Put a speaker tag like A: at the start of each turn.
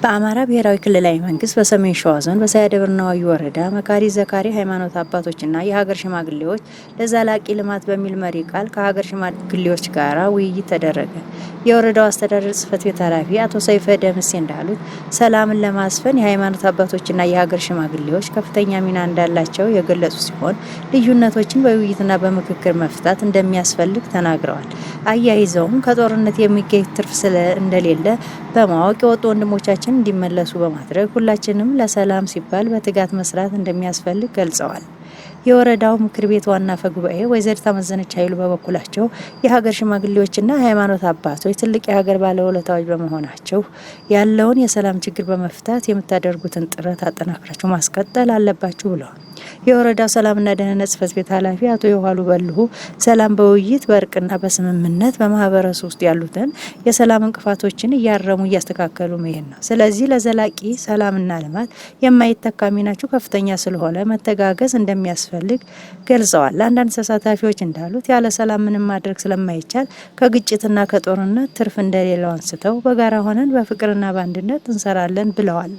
A: በአማራ ብሔራዊ ክልላዊ መንግስት በሰሜን ሸዋ ዞን በሳያደብርና ዋዩ ወረዳ መካሪ ዘካሪ ሃይማኖት አባቶችና የሀገር ሽማግሌዎች ለዘላቂ ልማት በሚል መሪ ቃል ከሀገር ሽማግሌዎች ጋር ውይይት ተደረገ። የወረዳው አስተዳደር ጽሕፈት ቤት ኃላፊ አቶ ሰይፈ ደምሴ እንዳሉት፣ ሰላምን ለማስፈን የሃይማኖት አባቶችና የሀገር ሽማግሌዎች ከፍተኛ ሚና እንዳላቸው የገለጹ ሲሆን፣ ልዩነቶችን በውይይትና በምክክር መፍታት እንደሚያስፈልግ ተናግረዋል። አያይዘውም ከጦርነት የሚገኝ ትርፍ ስለ እንደሌለ በማወቅ የወጡ ወንድሞቻችን እንዲመለሱ በማድረግ ሁላችንም ለሰላም ሲባል በትጋት መስራት እንደሚያስፈልግ ገልጸዋል። የወረዳው ምክር ቤት ዋና አፈ ጉባኤ ወይዘሪት አመዘነች ኃይሉ በበኩላቸው፣ የሀገር ሽማግሌዎችና የሃይማኖት አባቶች ትልቅ የሀገር ባለውለታዎች በመሆናቸው ያለውን የሰላም ችግር በመፍታት የምታደርጉትን ጥረት አጠናክራችሁ ማስቀጠል አለባችሁ ብለዋል። የወረዳው ሰላምና ደህንነት ጽሕፈት ቤት ኃላፊ አቶ የኋሉ በልሁ፣ ሰላም በውይይት፣ በእርቅና በስምምነት በማህበረሰብ ውስጥ ያሉትን የሰላም እንቅፋቶችን እያረሙ እያስተካከሉ መሄድ ነው። ስለዚህ ለዘላቂ ሰላምና ልማት የማይተካ ሚናችሁ ከፍተኛ ስለሆነ መተጋገዝ እንደሚያስፈልግ ገልጸዋል። አንዳንድ ተሳታፊዎች እንዳሉት፣ ያለ ሰላም ምንም ማድረግ ስለማይቻል ከግጭትና ከጦርነት ትርፍ እንደሌለው አንስተው በጋራ ሆነን በፍቅርና በአንድነት እንሰራለን ብለዋል።